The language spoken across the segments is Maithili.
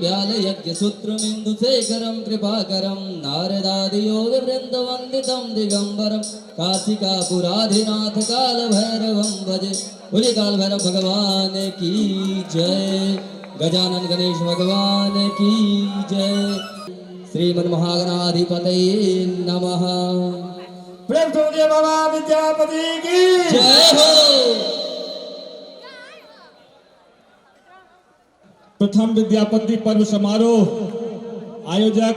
व्यालयज्ञसूत्रमिन्दुशेखरं कृपाकरं नारदादियोगवृन्दवन्दितं दिगम्बरं काशिकापुराधिनाथ कालभैरवं भजे। बोलिए काल भैरव भगवान की जय। गजानन गणेश भगवान की जय। श्रीमन महागणाधिपतये नमः। प्रेम से बोलिए बाबा विद्यापति की जय हो। प्रथम विद्यापति पर्व समारोह आयोजक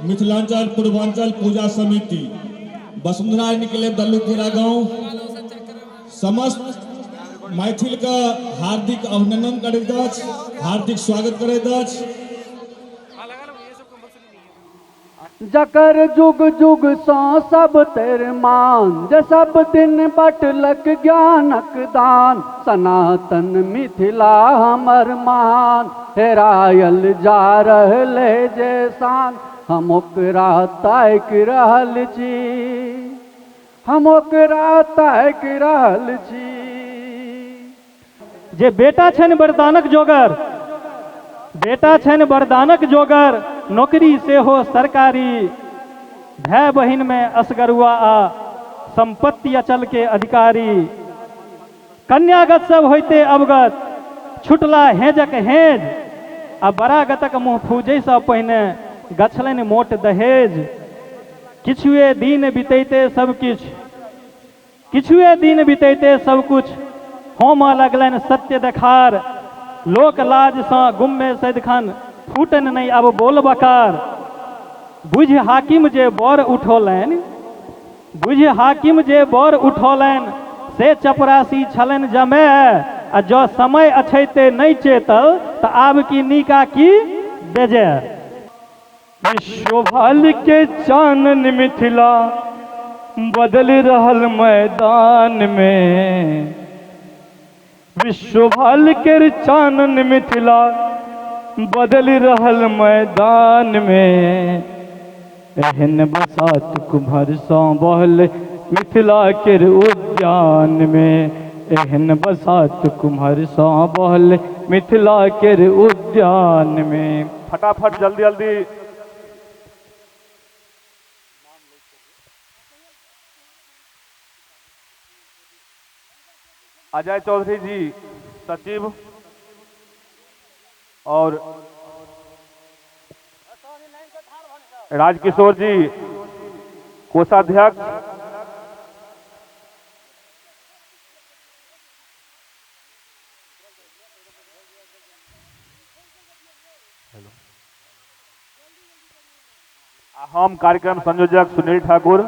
मिथिलांचल पूर्वांचल पूजा समिति वसुंधरा निकले दल्लूपुरा गांव समस्त मैथिल के हार्दिक अभिनंदन करैत अछि, हार्दिक स्वागत करैत अछि। जकर जुग जुग सँ सब तेर मान, जे सब दिन बटलक ज्ञानक दान, सनातन मिथिला हमर महान, हेरायल जा रहले जे शान, हम ओकरा ताकि रहल छी, हम ओकरा ताकि रहल छी। जे बेटा छनि वरदानक जोगर, बेटा छनि वरदानक जोगर, नौकरी सेहो सरकारी, भाय बहिनमे असगरुआ आ सम्पत्ति अचल के अधिकारी, कन्यागत सब होइते अवगत, छुटला हेजक हेज, आ बरागतक मुँह फूजैसँ पहिने गछलनि मोट दहेज, किछुए दिन बितैते सब किछु, किछुए दिन बितैते सब कुछ होमऽ लगलनि सत्य देखार, लोक लाजसँ गुम्मे सदिखन फूटनि नहि आब बोल बकार, बुझि हाकिम जे बर उठौलनि, बुझि हाकिम जे बर उठौलनि से चपरासी छलनि जमाय, आ जँ समय अछैते नहि चेतल तऽ आब की नीक आ की बेजाय। विश्वभाल के चानन मिथिला बदल रहल मैदान में, विश्वभाल के चानन मिथिला बदल रहल मैदान में, एहन बसात कुम्हर सँ बहल मिथिला केर उद्यान में, एहन बसात कुम्हर सँ बहल मिथिला केर उद्यान में। फटाफट जल्दी जल्दी अजय चौधरी जी सचिव और राजकिशोर जी कोषाध्यक्ष, हम कार्यक्रम संयोजक सुनील ठाकुर।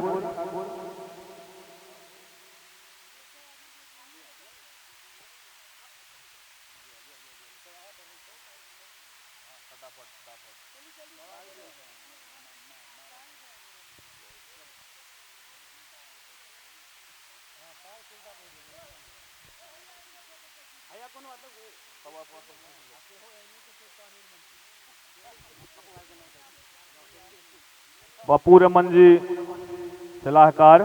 पप्पू रमन जी सलाहकार,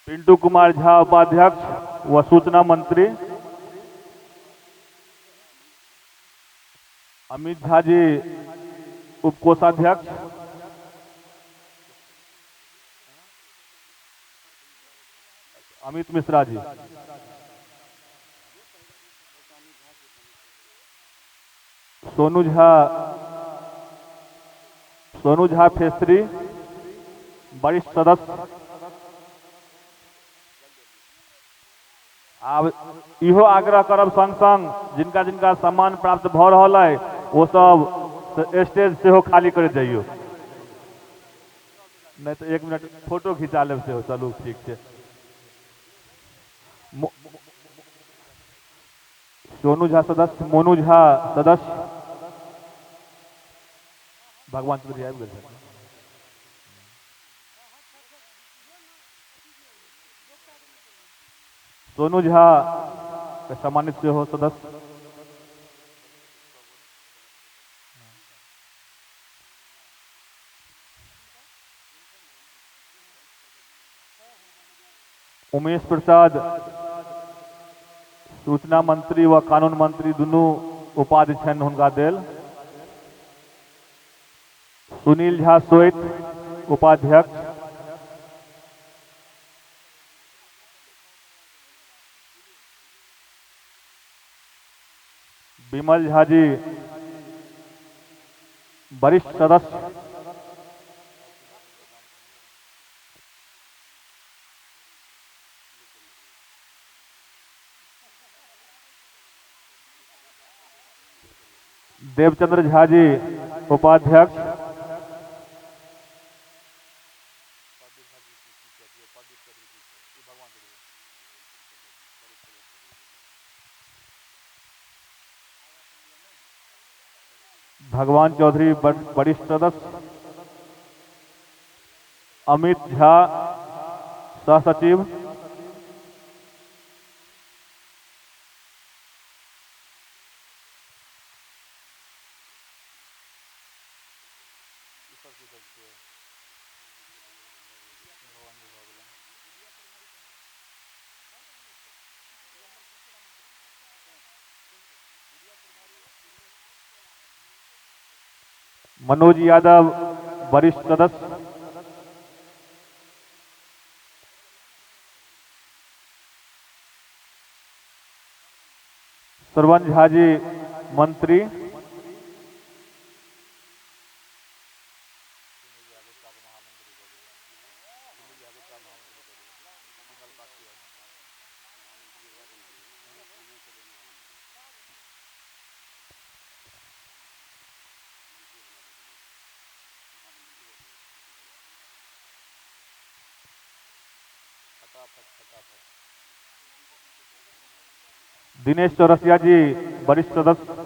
पिंटू कुमार झा उपाध्यक्ष व सूचना मंत्री, अमित झा जी उपकोषाध्यक्ष, अमित मिश्रा जी। सोनू झा, सोनू झा फेस्त्री, वरिष्ठ सदस्य। आब इहो आग्रह करब संग संग जिनका जिनका सम्मान प्राप्त भऽ रहल अइ ओ सब स्टेज सेहो खाली करैत जइयौ, नहि तऽ 1 मिनट फोटो खिंचा लेब सेहो। चलू ठीक छै। सोनू झा सदस्य, मोनू झा सदस्य, भगवान चौधरी आबि गेल छथिन। सोनू झा के सम्मानित सेहो सदस्य। उमेश प्रसाद सूचना मंत्री व कानून मंत्री दुनू उपाधि छनि हुनका देल। सुनील झा सोइत उपाध्यक्ष। विमल झा जी वरिष्ठ सदस्य। देवचंद्र झा जी उपाध्यक्ष। भगवान चौधरी वरिष्ठ सदस्य। अमित झा सहसचिव। मनोज यादव वरिष्ठ सदस्य। श्रवण झा जी मंत्री। दिनेश चौरसिया जी वरिष्ठ सदस्य।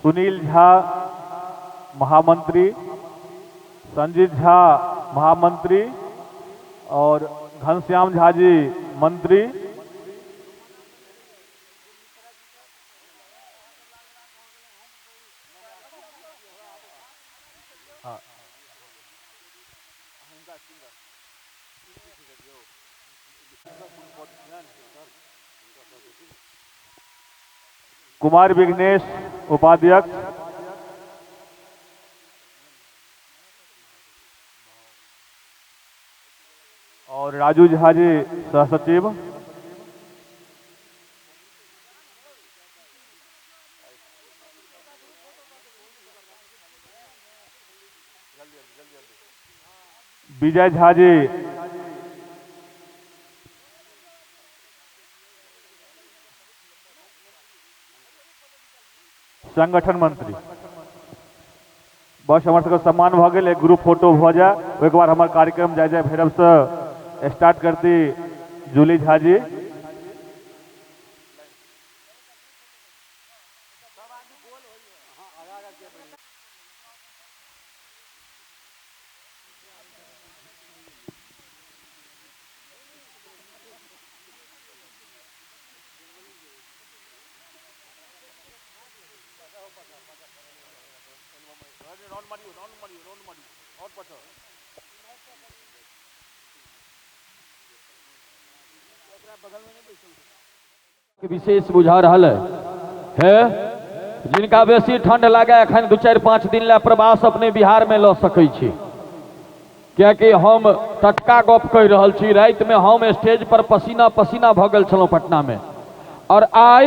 सुनील झा महामंत्री, संजीत झा महामंत्री और घनश्याम झा जी मंत्री। कुमार विघ्नेश उपाध्यक्ष। और राजू झा जी सहसचिव। विजय झा जी संगठन मंत्री। बस हमर सबके सम्मान भऽ गेल, एक ग्रुप फोटो भऽ जाय, ओहिके बाद हमर कार्यक्रम जय जय भैरव से स्टार्ट करती जूली झा जी। विशेष बुझा रहल है जिनका बेसी ठंड लागे एखन 2-4-5 दिन ला प्रवास अपने बिहार में लऽ सकै छी, कियाकि हम टटका गप कहि रहल छी। राति में हम स्टेज पर पसीना पसीना भऽ गेल छलहुँ पटना में, और आइ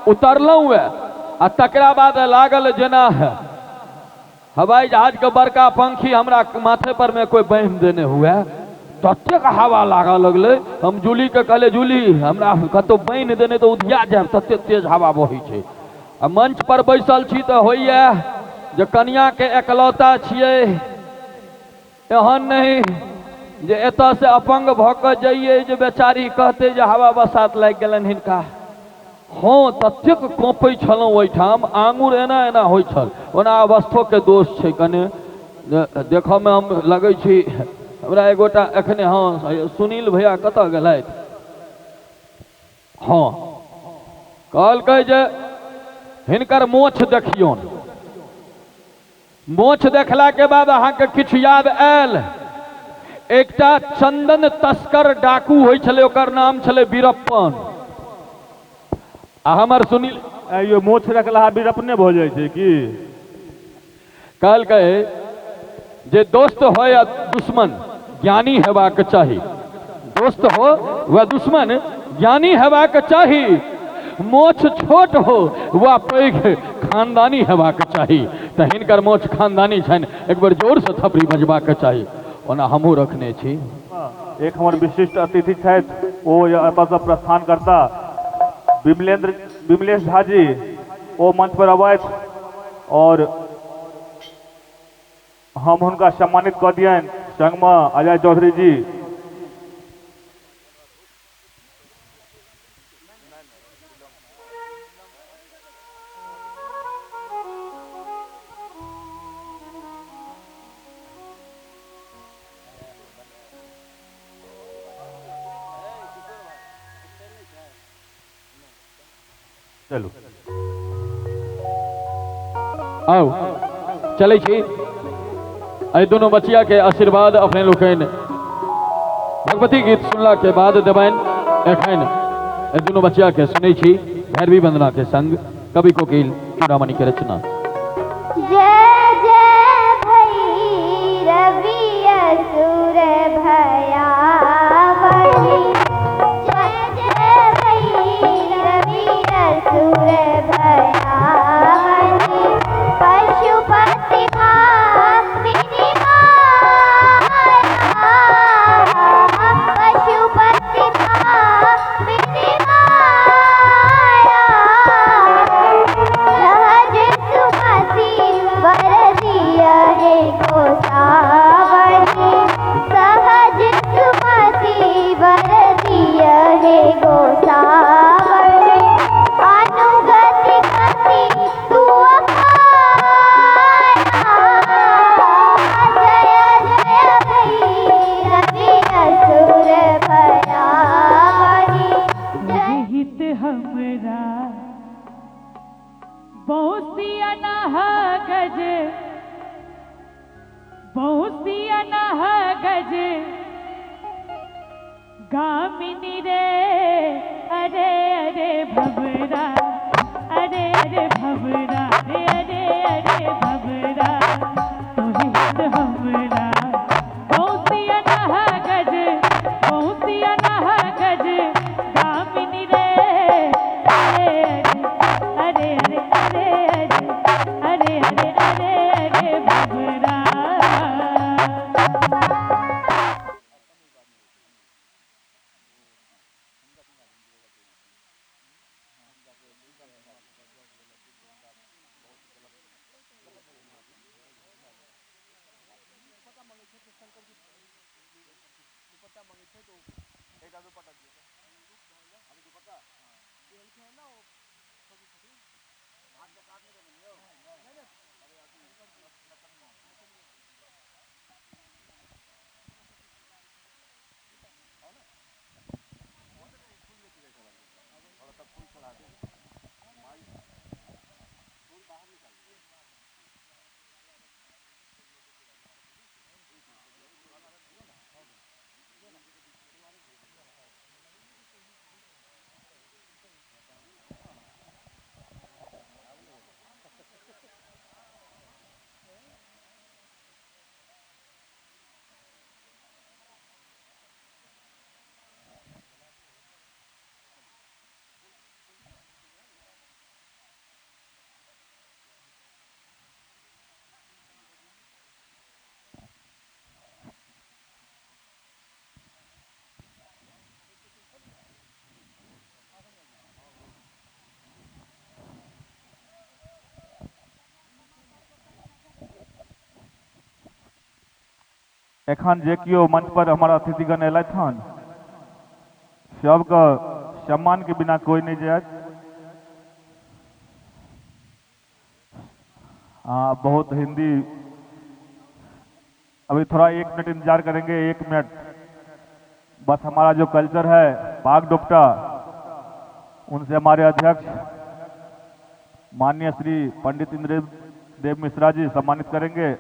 उतरलहुँ आ तकरा बाद लागल जेना हवाई जहाज के बड़का पंखी हमरा माथे पर में कोई बान्हि देने हुए, ततेक हवा लागऽ लगलै। हम जूली के कहले, जूली हमरा कतौ बान्हि देने तऽ उधिया जायब, ततेक तेज हवा बहै छै। आ मंच पर बैसल छी तऽ होइए जे कनिया के एकलौता छियै, एहन नहीं जे एतऽ से अपंग भऽ कऽ जइयै जे बेचारी कहतै जे हवा बसात लागि गेलनि हिनका। हँ, ततेक कँपै छलहुँ ओहिठाम, आङुर एना एना होइ छल। ओना अवस्थोके दोष छै, कने देखऽमे हम लगै छी। हमरा एगोटा एखने, हँ सुनील भैया कतऽ गेलथि, हँ कहलकै जे हिनकर मोछ देखियौन। मोछ देखलाके बाद अहाँके किछु याद आयल? एकटा चंदन तस्कर डाकू होइ छलै, ओकर नाम छलै वीरप्पन। आ हमर सुनील यो मोछ रखला वीरप्पने भऽ जाइ छै की? कहलकै जे दोस्त हो या दुश्मन ज्ञानी हेबाक चाही, दोस्त हो वा दुश्मन ज्ञानी हेबाक चाही, मोछ छोट हो वा पैघ खानदानी हेबाक चाही। तऽ हिनकर मोछ खानदानी छनि, एक बेर जोरसँ थपड़ी बजबाक चाही। ओना हमहूँ रखने छी। एक हमर विशिष्ट अतिथि छथि, ओ एतऽसँ प्रस्थान करता, विमलेश झा जी, ओ मंच पर अबथि और हम हुनका सम्मानित कऽ दियनि। संगमे अजय चौधरी जी। चलू आउ चलै छी। एहि दुनू बचिया के आशीर्वाद अपने लोकनि भगवती गीत सुनला के बाद देबनि। एखन एहि दुनू बचिया के सुनै छी भैरवी वंदना के संग कवि कोकिल चूड़ामणि के रचना। जय जय भैरवी असुर भयावनी, जय जय भैरवी असुर भयावनी, पशुपति भामिनी माया, पशुपति भामिनी माया, सहज सुमति वर दिया रे गोसावनी, सहज सुमति वर दिया रे गोसावनी, अनुगति गति तू अपाया, जय जय भैरवी असुर भयावनी, जय हित हमरा बहुसिया नह गज, बहुसिया नह गज गामिनी रे, अरे अरे भवरा, अरे अरे भवरा रे, अरे अरे भवरा, तोहि हित हमरा बहुसिया नह गज, बहुसिया नह गज गामिनी रे, अरे अरे अरे अरे अरे अरे अरे अरे अरे भवरा। एखन जे केओ मंच पर हमर अतिथिगण एलथि हन, सबके सम्मान के बिना कोई नहीं जायत। हाँ, बहुत हिंदी अभी थोड़ा 1 मिनट इंतजार करेंगे, 1 मिनट बस। हमारा जो कल्चर है पाग डोपटा, उनसे हमारे अध्यक्ष माननीय श्री पंडित इंद्र देव मिश्रा जी सम्मानित करेंगे।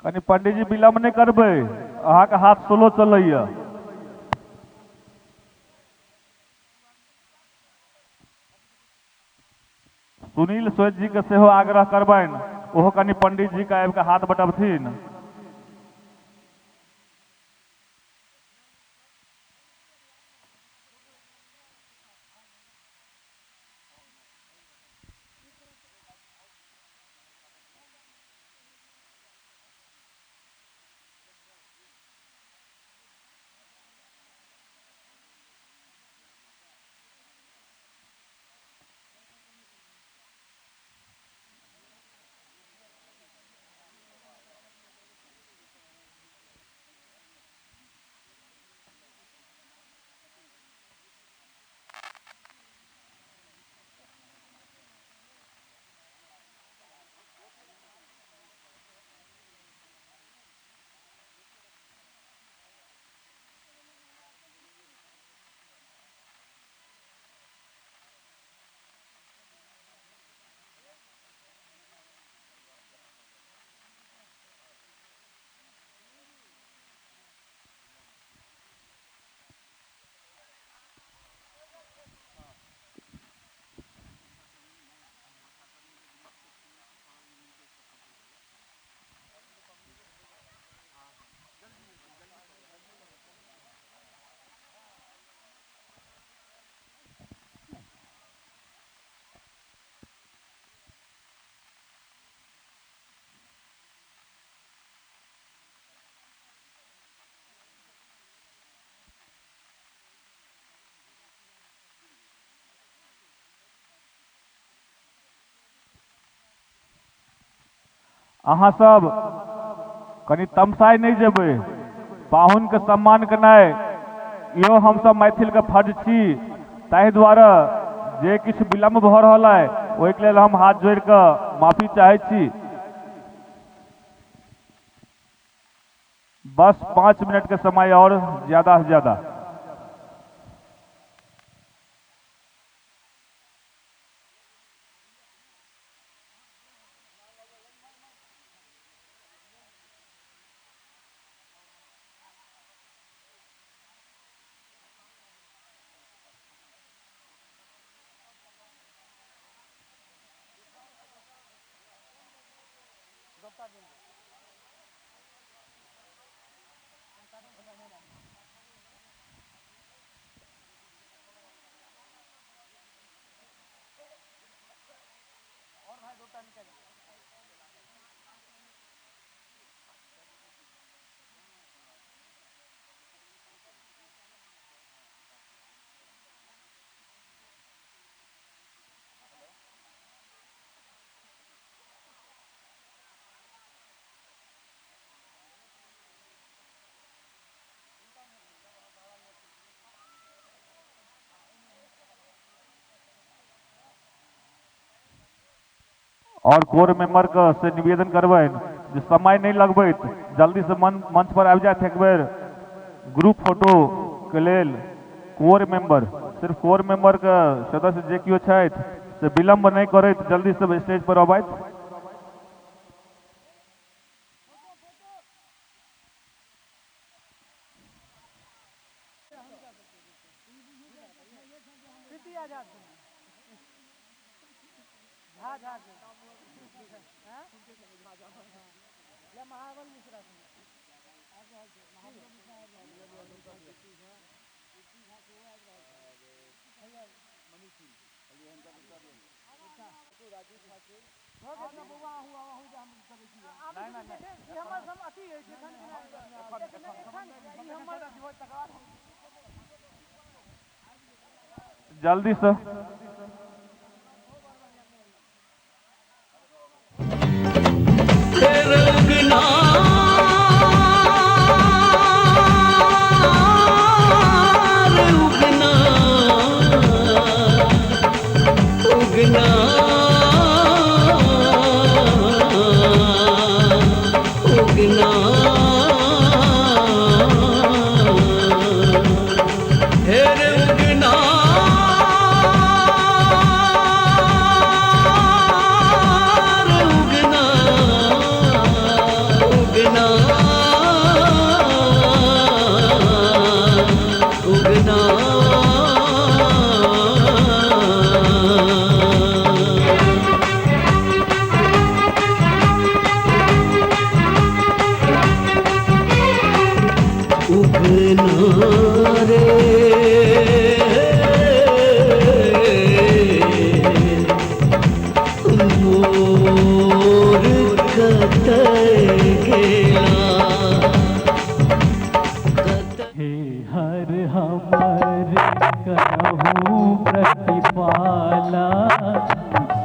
कनी पंडीजी विलम्ब नहीं करबै, अहाँके हाथ स्लो चलैया। सुनील सोच जी के सेहो आग्रह करबनि, ओहो कनी पंडीजी के आबि के हाथ बटबथिन। अहाँ सब कनी तमसाइ नहीं जेबै, पाहुन के सम्मान केनाइ इहो हमसब मैथिल के फर्ज छी। ताहि दुआरे जे किछु विलम्ब भऽ रहल अइ ओहिके लेल हम हाथ जोड़ि कऽ माफी चाहै छी। बस 5 मिनट के समय और ज्यादा से ज्यादा। और कोर मेंबर के से निवेदन करबनि जे समय नहीं लगबैत जल्दी से मंच पर आबि जाथि एक बेर ग्रुप फोटो के लेल। कोर मेंबर, सिर्फ कोर मेंबर के सदस्य जे केओ छथि से विलंब नहि करैत जल्दी से स्टेज पर अबैत। जल्दी से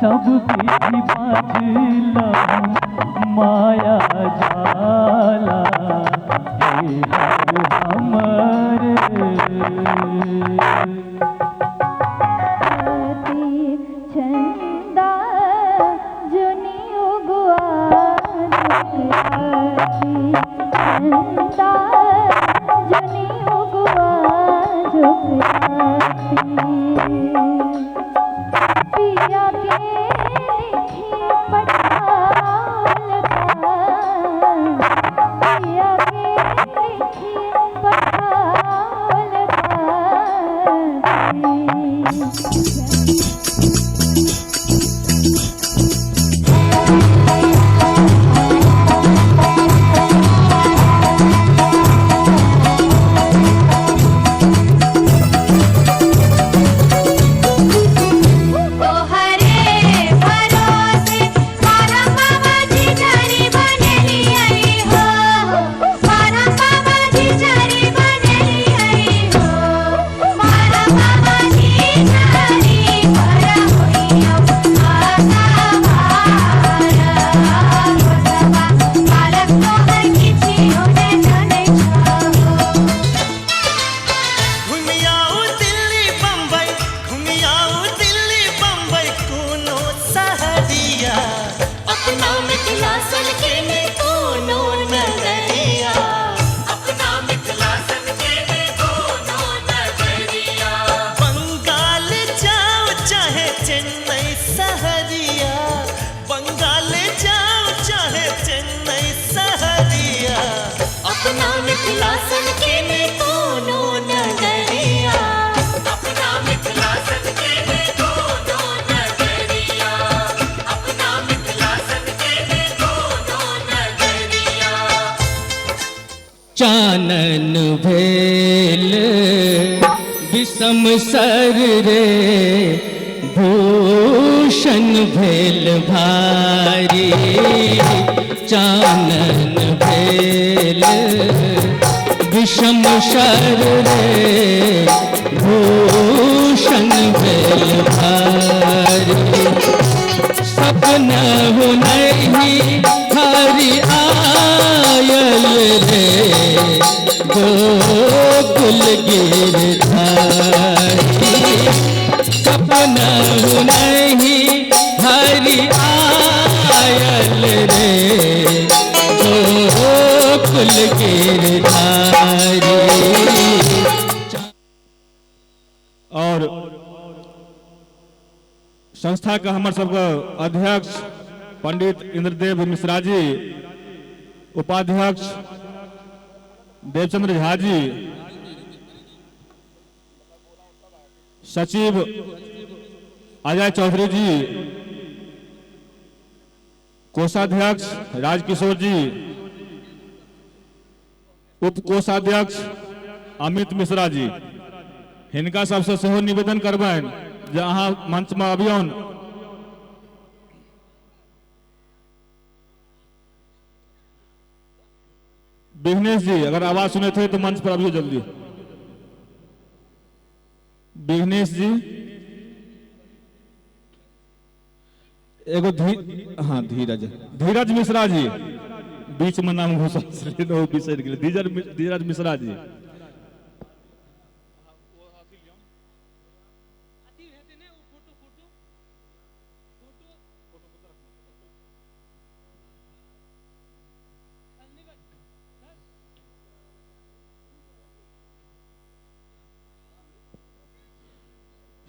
सब विधि बाजला माया जाला, हे हर हमर छंदा जुनी उगवा छंदा जुनी उगवा पिया के लिखी पठाल पिया के लिखी पठाल। चानन भेल विषम सर रे, भूषण भेल भारी। चानन भेल विषम सर रे, भूषण भेल भारी। सपना हो नहीं हरि आयल रे, गोकुल गिरधारी। सपना हो नहीं हरि आयल रे, गोकुल गिरधारी। संस्था के हमर सबके अध्यक्ष पंडित इंद्रदेव मिश्रा जी, उपाध्यक्ष देवचंद्र झा जी, सचिव अजय चौधरी जी, कोषाध्यक्ष राजकिशोर जी, उप कोषाध्यक्ष अमित मिश्रा जी, हिनका सबसे सेहो निवेदन करबनि जे अहाँ मंच में अबियौन। विघ्नेश जी अगर आवाज सुने थे तो मंच पर अबियो जल्दी। विघ्नेश जी एगो हाँ धीरज, धीरज मिश्रा जी, बीच में नाम घुसल बिसरि गेलै, धीरज मिश्रा जी।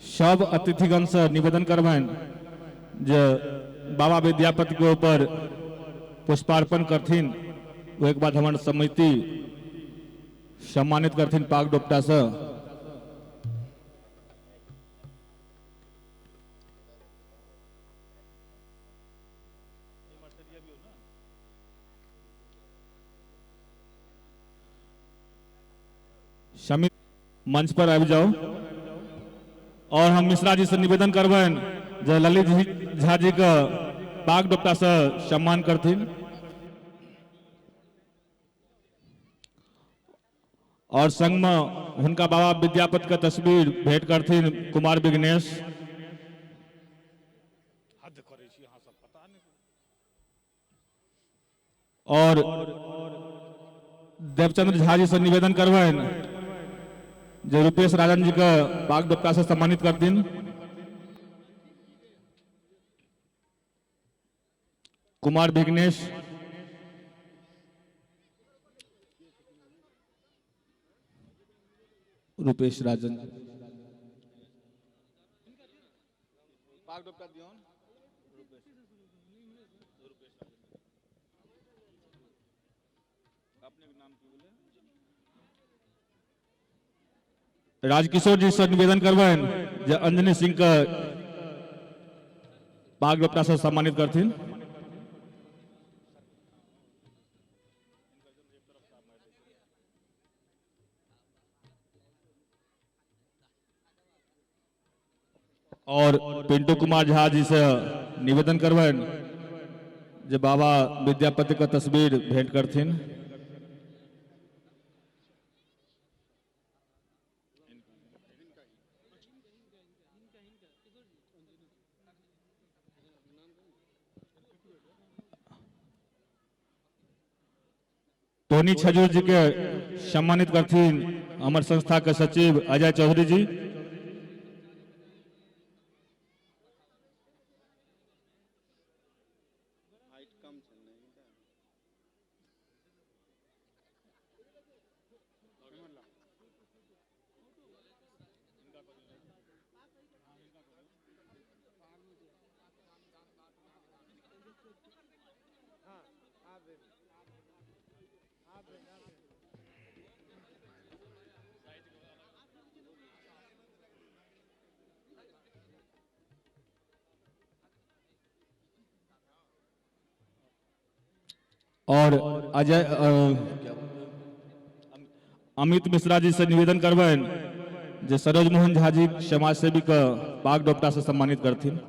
सब अतिथिगण से निवेदन करबनि जे बाबा विद्यापति के ऊपर पुष्पार्पण करथिन, ओहिके बाद हमर समिति सम्मानित करथिन पाग डोपटा से। समिति मंच पर आबि जाओ। और हम मिश्रा जी से निवेदन करबनि जे ललित झा जी के पाग डोपटा से सम्मान करथिन। और संग में हुनका बाबा विद्यापति के तस्वीर भेंट करथिन कुमार विघ्नेश। और देवचंद्र झा जी से निवेदन करबनि जे रुपेश राजन जी के पाग डोपटा से सम्मानित करथिन। कुमार विघ्नेश। रुपेश राजन। पाग डोपटा दियौन। राजकिशोर जी से निवेदन करबनि जे अंजनी सिंह के पाग डोपटा से सम्मानित करथिन। और पिंटू कुमार झा जी से निवेदन करबनि जे बाबा विद्यापति के तस्वीर भेंट करथिन। टोनी छजूर जी के सम्मानित करथिन हमर संस्था के सचिव अजय चौधरी जी। और अजय अमित मिश्रा जी से निवेदन करबनि जे सरोज मोहन झा जी समाज सेवी के पाग डोपटा से सम्मानित करथिन।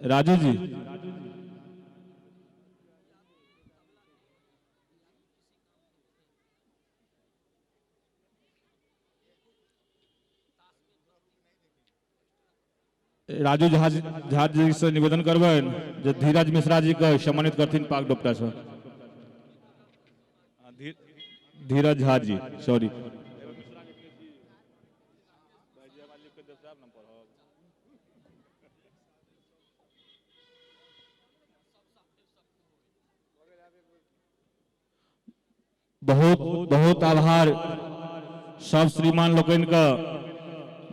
राजू जी राजू झा झा जी से निवेदन करबनि जे धीरज मिश्रा जी के सम्मानित करथिन पाग डोपटा से। धीरज झा जी सॉरी। बहुत बहुत आभार सब श्रीमान लोकनि के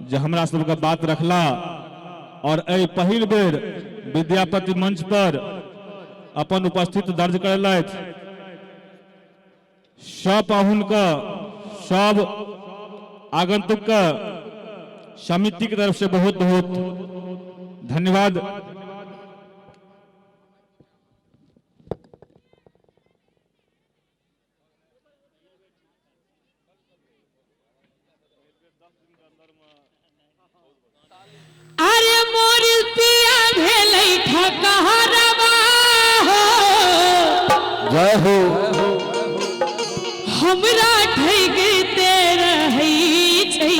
जे हमरा सबके बात रखला और एहि पहिल बेर विद्यापति मंच पर अपन उपस्थित दर्ज करेलथि। सब पाहुन के, सब आगंतुक के समिति की तरफ से बहुत बहुत धन्यवाद। अरे मोर पिया भेलै ठकहरवा हो, जय हो। हमरा ठगिते रहै छै।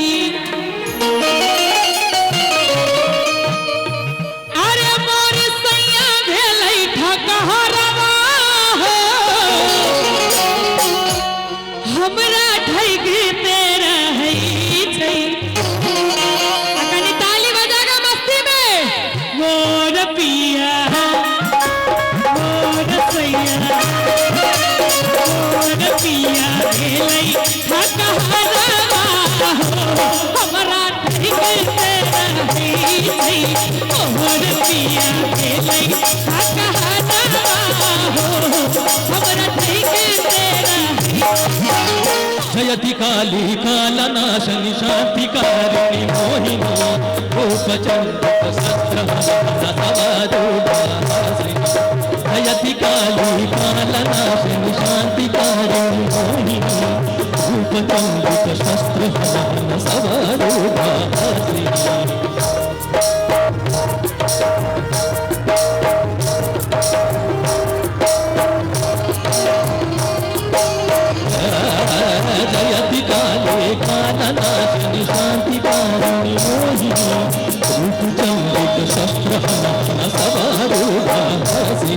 अरे मोर सैया भेलै ठकहरवा हो, हमरा ठगिते रहै छै। कनी ताली बजागा मस्ती में। मोर पिया मोर सैया मोर पिया भेलै ठकहरवा हो, हमरा ठगिते रहै छै। मोर पिया भेलै ठकहरवा हो, हमरा ठगिते रहै। जयति काली कालनाशनि शांतिकारिणि मोहिनी रूपचंद्र जयति काली कालनाशनि शांतिकारिणि मोहिनी रूपचंद्र शस्त्र सवारूढ़ासिनी। जयति काली कालनाशनि शांतिकारिणि मोहिनी रूपचंद्र शस्त्र सवारूढ़ासिनी।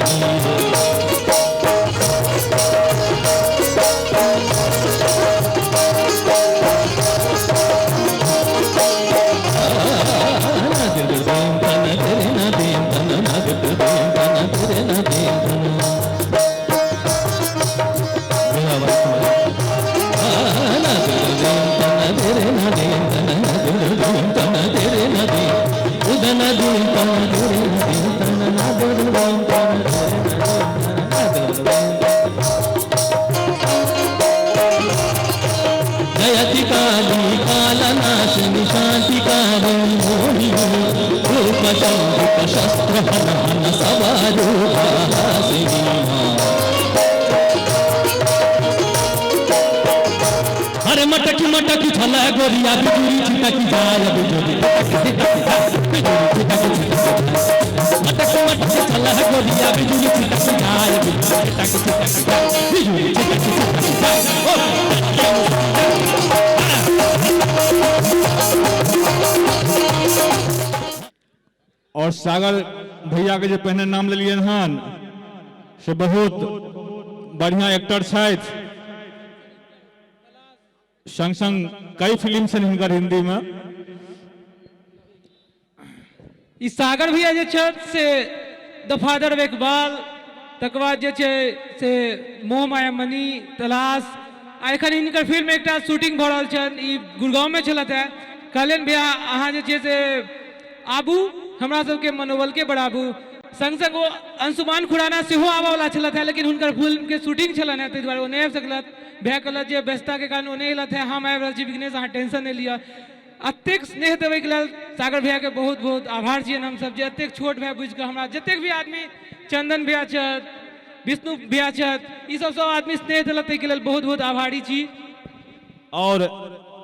जयति काली कालनाशिनी शांतिकारिणि मोहिनी रूपचंद्र शस्त्र हनन सवारूढ़ासिनी। अरे मटकी मटकी छला गोरिया बिजुरी छिटकी जाय बिजुरी बिजुरी छिटकी मटकी मटकी छला गोरिया बिजुरी छिटकी जाय बिजुरी छिटकी बिजुरी छिटकी जाय। और सागर भैया के जे पहिने नाम लेलियन हन से बहुत बढ़िया एक्टर छथि, संग संग कई फिल्म छनि हिनकर हिंदी में। ई सागर भैया जे छथि से द फादर ऑफ इकबाल, तकर बाद जे छै से मोह माया मनी, तलाश, आ एखन हिनकर फिल्म एकटा शूटिंग भऽ रहल छनि, ई गुड़गाँवमे छलथि हेँ। कहलियनि भैया अहाँ जे छै से आबू, हमरा सबके मनोबलके बढ़ाबू। संग संग ओ अंशुमान खुराना सेहो आबऽवला छलथि हेँ, लेकिन हुनकर फिल्मके शूटिंग छलनि हेँ ताहि दुआरे ओ नहि आबि सकलथि। भैया कहलथि जे व्यस्तताके कारण ओ नहि अयलथि हेँ, हम आबि रहल छी विघ्नेश, अहाँ टेंशन नहि लिअ। एतेक स्नेह देबैके लेल सागर भैयाके बहुत बहुत आभार छियनि हमसब, जे एतेक छोट भाय बुझिकऽ हमरा जतेक भी आदमी, चंदन भैया छथि, विष्णु भैया छथि, ई सब सब आदमी स्नेह देलक, ताहिके लेल बहुत बहुत आभारी छी। और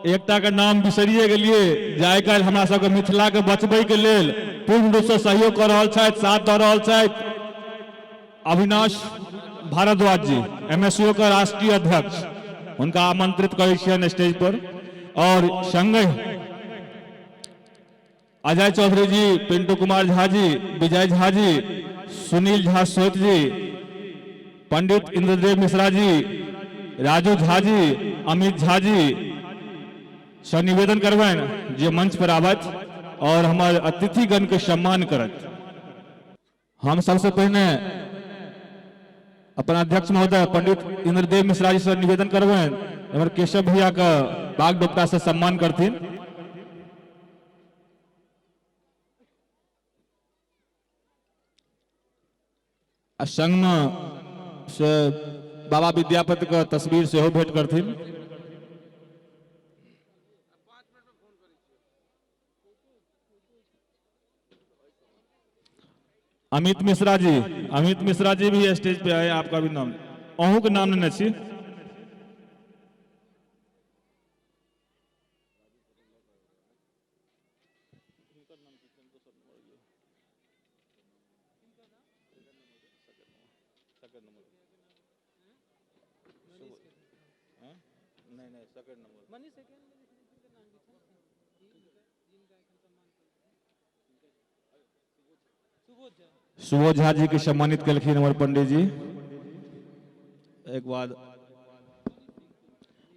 एकटा के नाम बिसरिए गेलिए जे आइ काल्हि हमरा सबके मिथिला के बचबै के लेल पूर्ण रूप से सहयोग कऽ रहल छथि, साथ दऽ रहल छथि अविनाश भारद्वाज जी, एमएसयू के राष्ट्रीय अध्यक्ष, हुनका आमंत्रित करै छियनि स्टेज पर। और संगहि अजय चौधरी जी, पिंटू कुमार झा जी, विजय झा जी, सुनील झा सोत जी, पंडित इंद्रदेव मिश्रा जी, राजू झा जी, अमित झा जी से निवेदन करबनि जे मंच पर आबथि और हमर अतिथिगण के सम्मान करत। हम सबसे पहिने अपन अध्यक्ष महोदय पंडित इंद्रदेव मिश्रा जी से निवेदन करबनि हमर केशव भैया के बाग डोपटा से सम्मान करथिन। आ संग में से बाबा विद्यापति के तस्वीर सेहो भेंट करथिन। अमित मिश्रा जी, अमित मिश्रा जी भी स्टेज पे आए, आपका भी नाम, अहूँ के नाम लेने छी। सुबोध झा जी के सम्मानित कलखिन हमर पंडित जी। एक बाद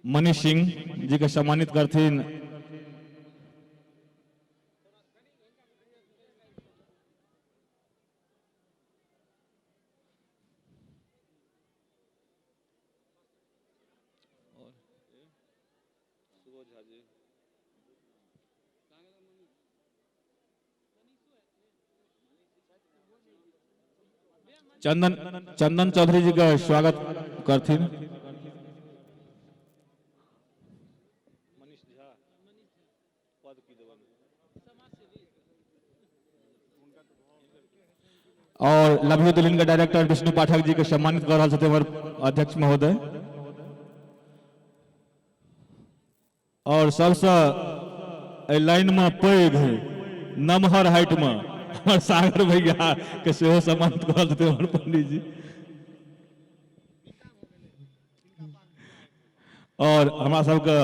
मनीष सिंह जी के सम्मानित करथिन। चंदन चंदन चौधरी जी का स्वागत करथिन। और लव you दुल्हन के डायरेक्टर विष्णु पाठक जी के सम्मानित कर रहल छथिन हमर अध्यक्ष महोदय। और सबसे एहि लाइन में पैघ नमहर हाइट में हमर सागर भैया के सेहो सम्मानित कर रहल छथिन हमर पंडित जी। और हमरा सबके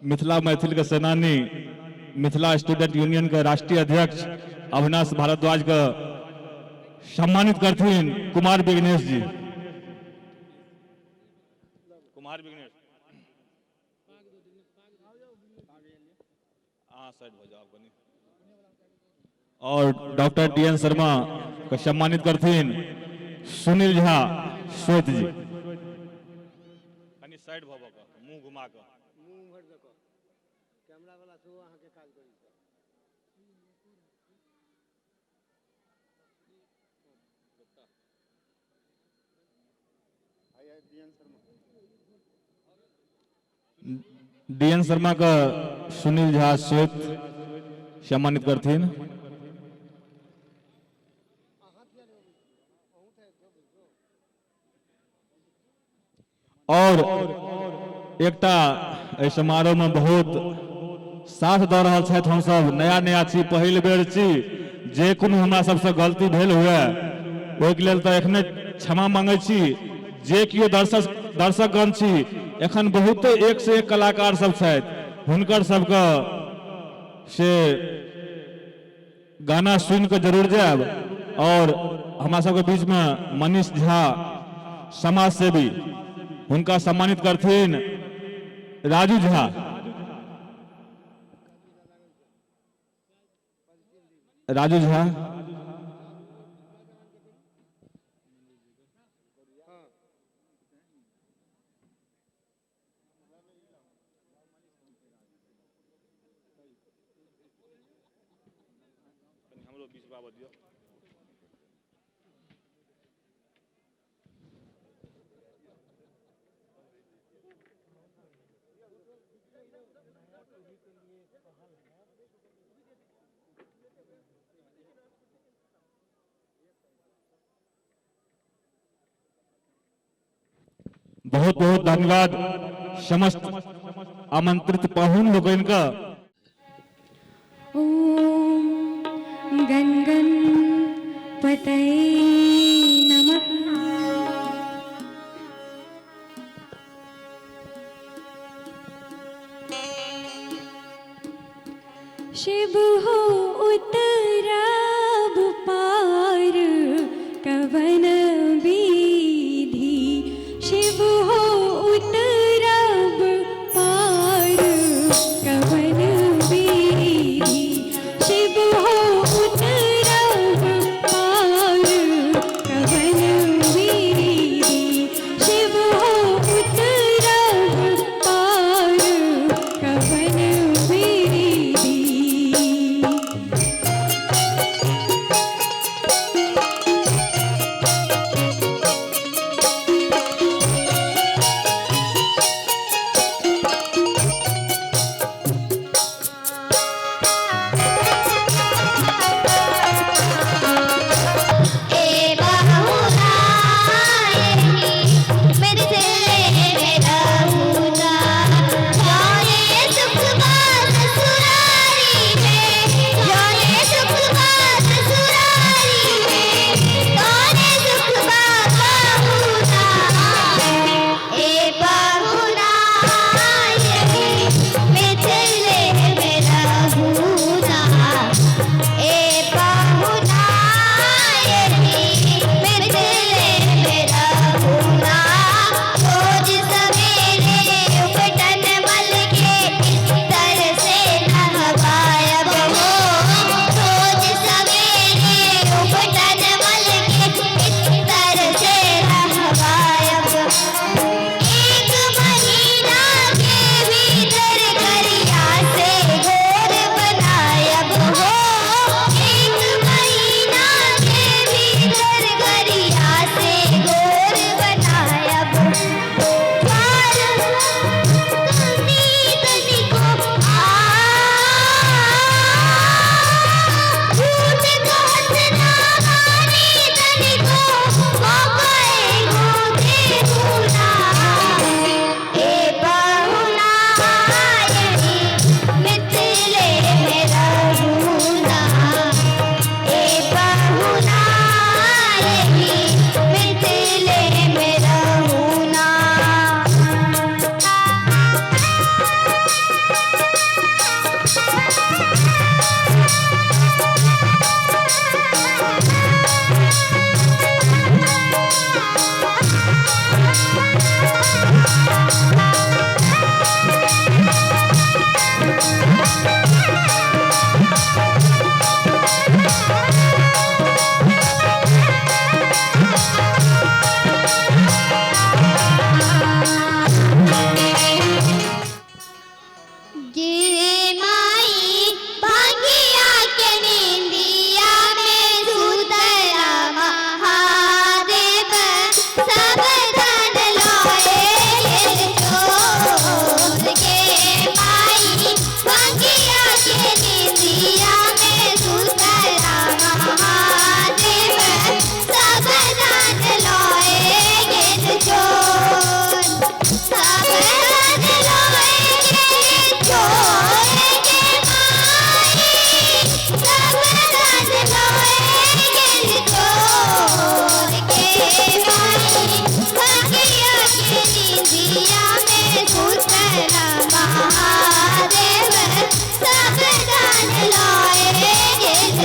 मिथिला मैथिल के सेनानी, मिथिला स्टूडेंट यूनियन के राष्ट्रीय अध्यक्ष अविनाश भारद्वाज के सम्मानित करथिन कुमार विघ्नेश जी। कुमार विघ्नेश और डॉक्टर डी एन शर्मा के सम्मानित करथिन सुनील झा श्वेत जी। कनी साइड भऽ कऽ मुंह घुमा कऽ कैमरा वाला सेहो अहाँके काज करै छै। डी एन शर्मा का सुनील झा श्वेत सम्मानित करथिन। और एकटा एहि समारोह में बहुत साथ दऽ रहल छथि, हमसब नया नया छी, पहिल बेर छी, जे कोनो हमरा सबसँ गलती भेल हुए ओहिके लेल तऽ एखने क्षमा मांगै छी। जे केओ दर्शकगण छी, एखन बहुते एक से एक कलाकार सब छथि, हुनकर सबके से गाना सुनि कऽ जरूर जायब। और हमरा सबके बीच में मनीष झा समाज सेवी, हुनका सम्मानित करथिन राजू झा। राजू झा बहुत बहुत धन्यवाद समस्त आमंत्रित पाहुन लोकनि का। ओम गण गण पतये नमः। शिव हो उतराब पार कवन विधि, शिव हो उतराब पार कवन विधि, शिव हो उतराब पार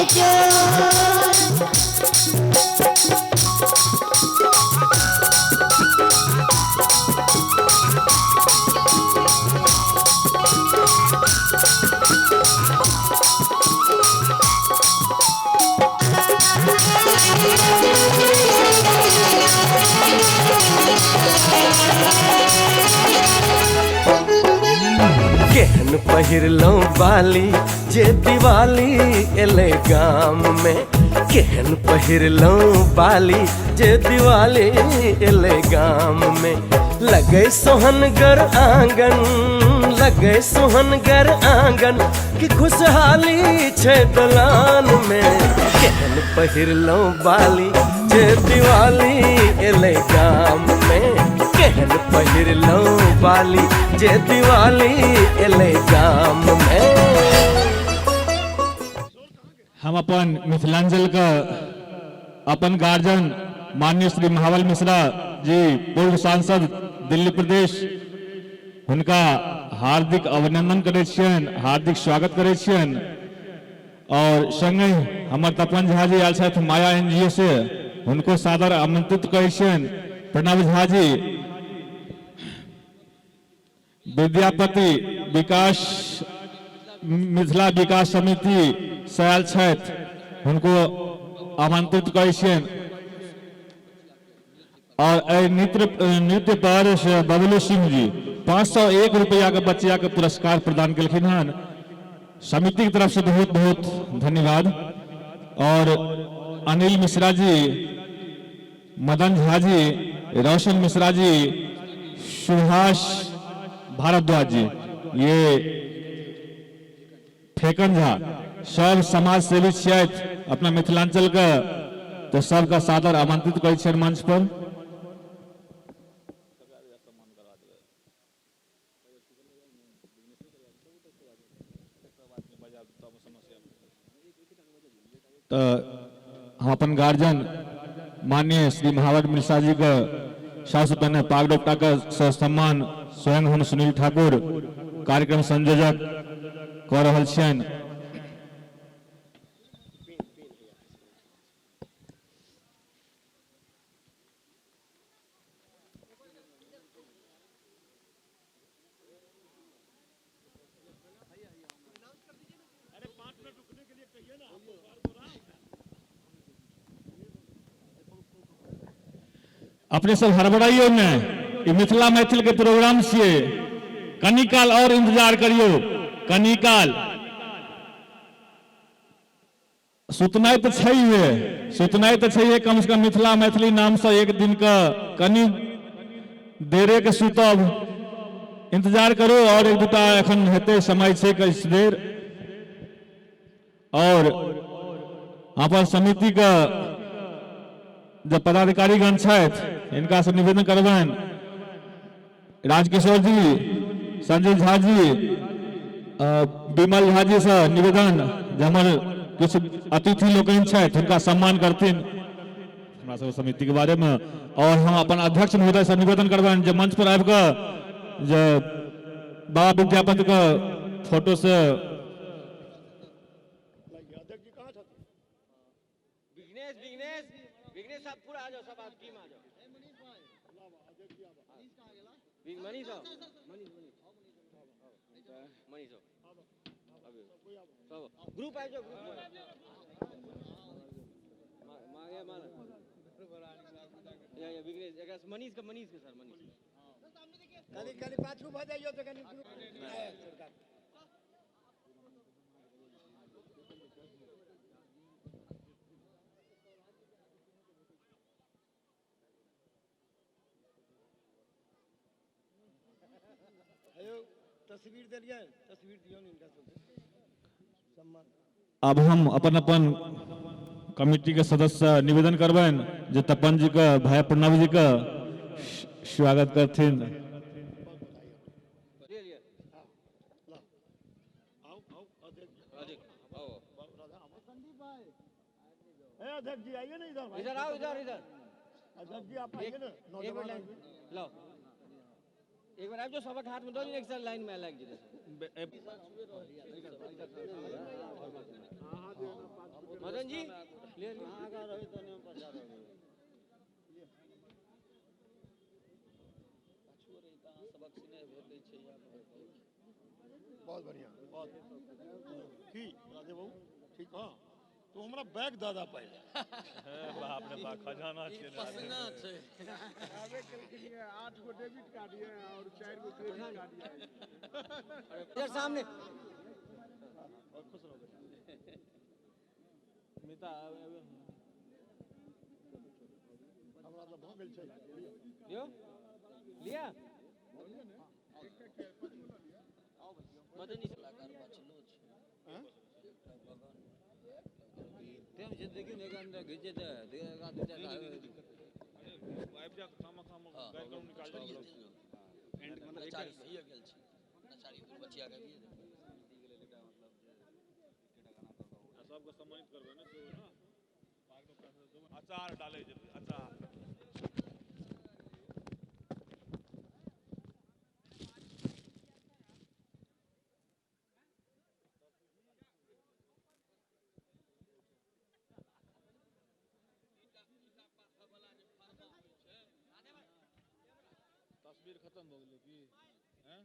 चोर। केहन पहिरलहुँ बाली जे दिवाली एलै गाम में, केहन पहिरलहुँ बाली जे दिवाली एलै गाम में। लगै सोहनगर आंगन, लगै सोहनगर आंगन कि खुशहाली छै दलान में। केहन पहिरलहुँ बाली जे दिवाली एलै गाम में, केहन पहिरलहुँ बाली जे दिवाली एलै गाम में। हम अपन मिथिलांचल के अपन गार्जियन माननीय श्री महाबल मिश्रा जी, पूर्व सांसद दिल्ली प्रदेश, हुनका हार्दिक अभिनंदन करै छियनि, हार्दिक स्वागत करै छियनि। और संगहि हमर तपन झा जी आयल छथि माया एनजीओ से, हुनको सादर आमंत्रित करै छियनि। प्रणव झा जी, विद्यापति विकास मिथिला विकास समिति से आयल छथि, हुनको आमंत्रित करै छियनि। और एहि नृत्य पर बबलू सिंह जी 501 रुपया के बच्चिया के पुरस्कार प्रदान केलखिन हन। समिति की तरफ से बहुत बहुत धन्यवाद। और अनिल मिश्रा जी, मदन झा जी, रोशन मिश्रा जी, सुभाष भारद्वाज जी, ये फेकन झा, सब समाज सेवी छियथि अपना मिथिलांचल के, तो सबका सादर आमंत्रित करै छियनि मंच पर। तो हम अपन गार्जियन माननीय श्री महावर मिश्रा जी के सबसे पहले पाग डोपटा के सम्मान स्वयं हम सुनील ठाकुर कार्यक्रम संयोजक कऽ रहल छियनि। अपने सब हड़बड़ाइयो ने, ई मिथिला मैथिल के प्रोग्राम छियै, कनी काल और इंतजार करियो, कनी काल। सुतनाइ तऽ छैहे, सुतनाइ तऽ छैहे, कम से कम मिथिला मैथिली नाम से एक दिन के कनी देरे के सुतब, इंतजार करू और एक दूटा एखन हेतै समय छै किछु देर। और अपन समिति के जो पदाधिकारीगण छथि हिनका से निवेदन करबनि, राजकिशोर जी, संजय झा जी, विमल झा जी से निवेदन जे हमर किछु अतिथि लोकनि छथि हुनका सम्मान करथिन हमरा सब समिति के बारे में। और हम अपन अध्यक्ष महोदय से निवेदन करबनि जे मंच पर आबि कऽ जे बाबा विद्यापति के फोटो से ग्रुप आ जाओ, ग्रुप मांगे मांगे या विघ्नेश एकरा मनीष के सर मनीष कनी कनी पाछू भ जाइयो त कनी ग्रुप। आयो तस्वीर देलियै, तस्वीर दियौ ने इनका सबके सम्मान। अब हम अपन अपन कमिटी के सदस्य निवेदन करबनि जे तपन जी के, भाई प्रणव जी के स्वागत करथिन। अध्यक्ष जी आइए ना इधर, इधर आओ, इधर इधर अध्यक्ष जी आप आइए ना, एक मिनट लाइन लाओ, एक बार आप जो सबक हाथ में दो, एक साथ लाइन में लग जाए। मदन जी ले ले आगा रही तो नहीं पचा रहे सबक सिने भेटै छै या बहुत बढ़िया बहुत की राधे बाबू ठीक। हाँ तो हमरा बैग दादा पहिले बाप रे बाप खजाना छै पसीना छै आबे के लिए 8 गो डेबिट कार्ड ये और 4 गो क्रेडिट कार्ड ये। इधर सामने और खुश रहो बेटा। मिता हमरा त भ गेल छै लियो लिया मदन जी कलाकार बचलो छै एकटा भगवान तेम जे देखियो ने अंदर घिचे दे देगा दू चार आबि जा खामा खामा बैकग्राउंड निकाल दे एंड मतलब नचारी भइए गेल छै नचारी दू बचिया के भी आ सबके सम्मानित करबै ने सेहो ना अचार डाले जेबै अचार। तस्वीर खत्म हो गेलै की हैं?